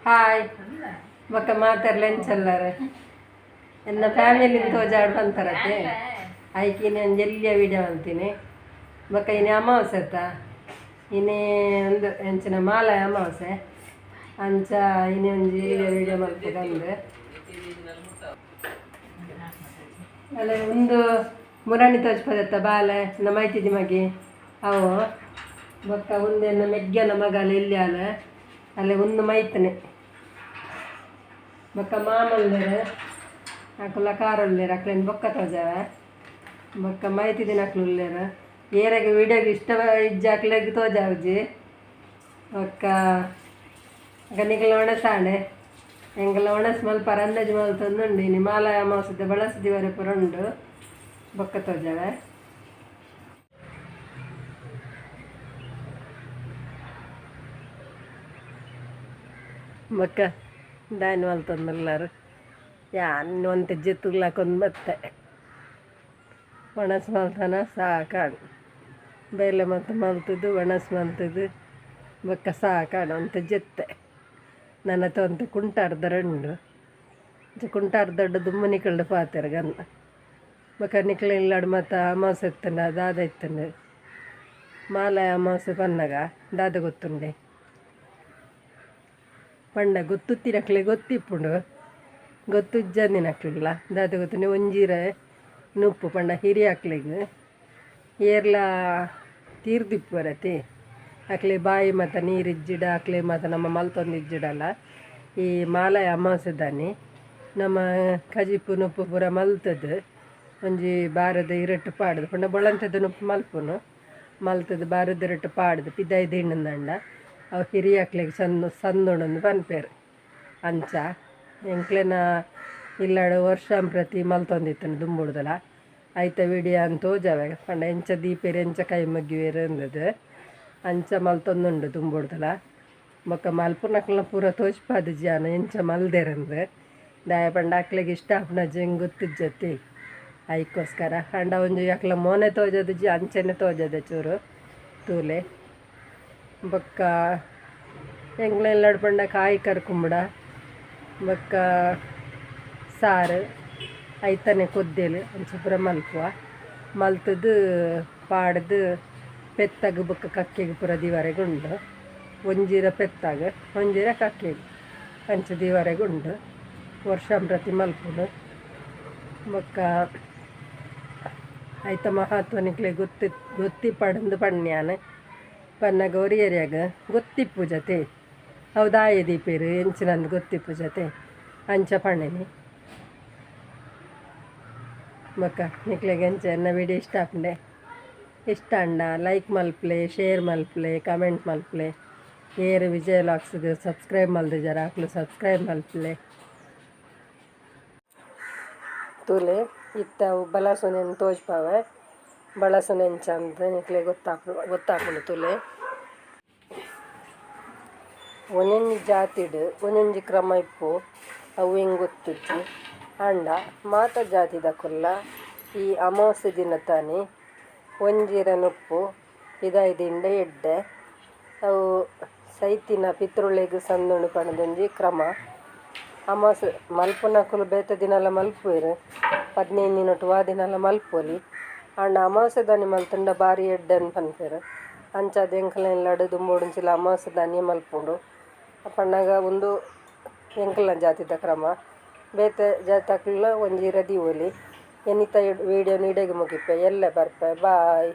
Hi ಬೊಕ್ಕ ಮಾತಾಡ್ಲ ಎಂಚಲ್ಲಾರ ಎನ್ನ family ತೋಜಾಡ್ ಬಂತಾರತ್ತೆ ಐಕಿನ ಒಂಜಿ ಎಲ್ಲಿಯ ವಿಡಿಯೋ ಅಂತೀನಿ. ಬೊಕ್ಕ ಇನಿ ಅಮಾವಾಸ್ಯೆ ಅತ್ತ, ಇನಿ ಒಂದು ಎಂಚಿನ ಮಾಲ ಅಮಾವಾಸ್ಯೆ ಅಂಚ ಇನಿ ಒಂಜಿ ಎಲ್ಲಿಯ ವಿಡಿಯೋ ಮಲ್ಪುಗಂದು. ಅಲ್ಲ ಒಂದು ಮುರಾಣಿ ತೋಜ್ಪದತ್ತ ಬಾಲೆ ನಮ್ಮ ಐತಿದಿ ಮಗಿ ಅವು. ಬೊಕ್ಕ ಒಂದೆನ್ನ ಮೆಗ್ಗನ ಮಗಲ ಎಲ್ಲಿ ಅಲ್ಲ ಅಲ್ಲೇ ಒಂದು ಮೈತನೆ. ಬೊಕ್ಕ ಮಾಮಲ್ಲೇರು ಅಕುಲ ಕಾರುಲ್ಲೇರು ಅಕ್ಲೇನು ಬೊಕ್ಕ ತೋಜಾವ. ಬೊಕ್ಕ ಮೈತಿದಿನ ಅಕ್ಲು ಉಲ್ಲೇರು ಏರಾಗ ವಿಡಿಯೋಗೆ ಇಷ್ಟ ಇಜ್ಜ ಅಕ್ಲೆಗ್ ತೋಜಾವುಜಿ. ಬೊಕ್ಕ ನಿಕಲ್ನ ಒಣಸಾಣೆ ಎಂಕಲ್ನ ಒಣಸ್ ಮಲ್ಪರ ಅಂದಾಜು ಮಲ್ತೊಂದುಂಡು. ಇನಿ ಮಾಲ ಅಮಾವಾಸ್ಯೆ ಬಳಸದಿವರೆ ಪೂರ ಉಂಡು ಬೊಕ್ಕ ತೋಜಾವೆ. ಬೊಕ್ಕ ದಾನಿ ಮಲ್ತೊಂದುಲ್ಲಾರು ಯಾನ್ ಒಂತೆ ಜೆತ್ತುಗ್ಲಾಕೊಂದು ಬತ್ತೆ ಒಣಸ್ ಮಲ್ತನ ಸಾಕಾಣ್ ಬೇಲೆ ಮತ್ತು ಮಲ್ತದ್ದು ಒಣಸ್ ಮಲ್ತದ್ದು ಬೊಕ್ಕ ಸಾಕಾಣ್ ಒಂತೆ ಜೆತ್ತೆ. ನನ್ನ ಒಂತೆ ಕುಂಟಾರ್ದರುಂಡು ಕುಂಟಾರ್ದಡ್ಡು ದುಮ್ಮು ನಿಕಲ್ಡ್ ಪಾತೆರ್ ಗನ್ನ. ಬೊಕ್ಕ ನಿಕ್ಲೆ ಇಲ್ಲಡ್ ಮಾತ ಅಮಾವಾಸ್ಯೆ ಇತ್ತಂಡ ದಾದ ಇತ್ತಂಡ ಮಾಲ ಅಮಾವಾಸ್ಯೆ ಪನ್ನಗ ದಾದ ಗೊತ್ತುಂಡೆ ಪಂಡ ಗೊತ್ತುತ್ತಿನಕ್ಲೆ ಗೊತ್ತಿಪ್ಪುಂಡು ಗೊತ್ತುಜ್ಜಂದಿನಕ್ಲೆಗ್ಲ ದಾದ ಗೊತ್ತುಂಡೆ ಒಂಜಿರ ನುಪ್ಪು ಪಂಡ ಹಿರಿಯಕ್ಲೆಗ್ ಏರ್ಲ ತೀರ್ದಿಪ್ಪುವರತಿ ಅಕ್ಲೆ ಬಾಯಿ ಮಾತ ನೀರಿಜ್ಜಿಡ ಅಕ್ಲೆ ಮಾತ ನಮ್ಮ ಮಲ್ತೊಂದಿಜ್ಜಿಡಲ್ಲ. ಈ ಮಾಲಯ ಅಮಾವಾಸ್ಯೆದಾನಿ ನಮ್ಮ ಕಜಿಪು ನುಪ್ಪು ಪೂರ ಮಲ್ತದ್ದು ಒಂಜಿ ಬಾರದ ಇರಟ್ಟು ಪಾಡ್ದು ಪಂಡ ಬೊಳಂತದ ನುಪ್ಪು ಮಲ್ಪುನು ಮಲ್ತದ್ದು ಬಾರದ ಇರಟ್ಟು ಪಾಡ್ದು ಪಿದಾಯಿ ದಿಂಡಂದಂಡ ಅವು ಹಿರಿಯಕ್ಲೆಗ್ ಸಣ್ಣ ಸಂದೊಡೊಂದು ಪನ್ಪೇರು. ಅಂಚ ಎಂಕ್ಲೆನ ಇಲ್ಲಡು ವರ್ಷ ಪ್ರತಿ ಮಲ್ತೊಂದಿತ್ತನು ದುಂಬುಡ್ದಲ ಐತ ವಿಡಿಯೋ ಅಂತ ತೋಜಾವೆ ಪಂಡ ಎಂಚ ದೀಪೇರು ಎಂಚ ಕೈ ಮಗ್ಗಿವೇರು ಅಂದದು ಅಂಚ ಮಲ್ತೊಂದುಂಡು ದುಂಬುಡ್ದಲ. ಬೊಕ್ಕ ಮಲ್ಪುನಕ್ಲೆನ ಪೂರ ತೋಜ್ಪಾದು ಜಾನ ಎಂಚ ಮಲ್ದೆರಂದು ದಾಯ ಪಂಡ ಅಕ್ಲೆಗ್ ಇಷ್ಟ ಆಪುನ ಜೆಂಗ್ ಗೊತ್ತಿಜ್ಜತಿ ಐಕ್ಕೋಸ್ಕರ. ಅಂಡ ಒಂಜಿ ಅಕ್ಲ ಮೋನೆ ತೋಜದುಜಿ ಅಂಚನೆ ತೋಜದೆ ಚೂರು ತೂಲೆ. ಬೊಕ್ಕ ಎಂಕ್ಲೆಲ್ಲಡ್ ಪಂಡ ಕಾಯಿ ಕರ್ಕುಂಬುಡ ಬೊಕ್ಕ ಸಾರು ಐತನೆ ಕೊದ್ದೆಲು ಅಂಚ ಪೂರ ಮಲ್ಪುವ ಮಲ್ತದ್ದು ಪಾಡ್ದು ಪೆತ್ತಗ್ ಬೊಕ್ಕ ಕಕ್ಕೆಗ್ ಪೂರ ದಿವರೆಗ್ ಉಂಡು. ಒಂಜಿರ ಪೆತ್ತಾಗ ಒಂಜಿರ ಕಕ್ಕೆಗ್ ಅಂಚ ದಿವರೆಗ್ ಉಂಡು ವರ್ಷ ಪ್ರತಿ ಮಲ್ಪುನು. ಬೊಕ್ಕ ಐತ ಮಹತ್ವ ನಿಕ್ಲೆ ಗೊತ್ತಿ ಗೊತ್ತಿಪ್ಪಡಂದು ಪಣ್ಯಾನ ಪನ್ನಗ ಒರಿಯರಿಯಾಗ ಗೊತ್ತಿಪ್ಪು ಜತೆ ಅವು ದಾಯ ದೀಪೇರು ಎಂಚಿನಂದು ಗೊತ್ತಿಪ್ಪು ಜತೆ ಅಂಚ ಪಣ್ಣೆನಿ. ಬೊಕ್ಕ ನಿಕ್ಲೆಗ್ ಎಂಚ ಎನ್ನ ವಿಡಿಯೋ ಇಷ್ಟ ಆಪುಂಡೆ ಇಷ್ಟ ಅಂಡ ಲೈಕ್ ಮಲ್ಪಲೆ ಶೇರ್ ಮಲ್ಪಲೆ ಕಮೆಂಟ್ ಮಲ್ಪಲೆ ಏರು ವಿಜಯ ವ್ಲಾಗ್ಸ್ಗೆ ಸಬ್ಸ್ಕ್ರೈಬ್ ಮಲ್ದಿಜಾರ ಅಕ್ಲು ಸಬ್ಸ್ಕ್ರೈಬ್ ಮಲ್ಪಲೆ. ತೂಲೆ ಇತ್ತ ಬಲಸುನೆನ್ ತೋಜ್ಪಾವೆ ಬಳಸುನೆ ಎಂಚ ಅಂದ್ ನಿಕ್ಲೆ ಗೊತ್ತಾಪುಂಡು ತೂಲೆ. ಒಂಜೊಂಜಿ ಜಾತಿಡ್ ಒಂಜೊಂಜಿ ಕ್ರಮ ಇಪ್ಪು ಅವು ಎಂಕ್ ಗೊತ್ತುಜ್ಜಿ. ಆಂಡ ಮಾತ ಜಾತಿದಕುಲ್ಲ ಈ ಅಮಾವಾಸ್ಯೆ ದಿನತಾನಿ ಒಂಜಿರ ನುಪ್ಪು ಪಿದಾಯಿ ದಿಂಡ ಎಡ್ಡೆ ಅವು ಸೈತಿನ ಪಿತೃಳೆಗ್ ಸಂದುಂಡು ಪಂಡೊಂಜಿ ಕ್ರಮ. ಅಮಾವಾಸ್ಯೆ ಮಲ್ಪುನಕುಲು ಬೇತೆ ದಿನಲ ಮಲ್ಪುವೆರ್ 15 ದಿನೊಟು ವಾ ದಿನಲ ಮಲ್ಪೊಲಿ. ಆಂಡ ಅಮಾವಾಸ್ಯೆದಾನಿ ಮಲ್ತುಂಡ ಬಾರಿ ಎಡ್ಡೆ ಪನ್ಪೆರ್. ಅಂಚಾದ್ ಎಂಕಲ್ನ ಇಲ್ಲಡ್ ದುಂಬುಡುಂಚಿಲ ಅಮಾವಾಸ್ಯೆದಾನಿಯೇ ಮಲ್ಪುಂಡು ಪನ್ನಗ ಉಂದು ಎಂಕಲ್ನ ಜಾತಿದ ಕ್ರಮ. ಬೇತೆ ಜಾತಿದಕುಲ್ಲ ಒಂಜಿ ದೀವೊಲಿ. ಎನಿತ ವೀಡಿಯೋನು ಇಡೆಗ್ ಮುಗಿಪೆ ಎಲ್ಲೆ ಬರ್ಪೆ ಬಾಯ್.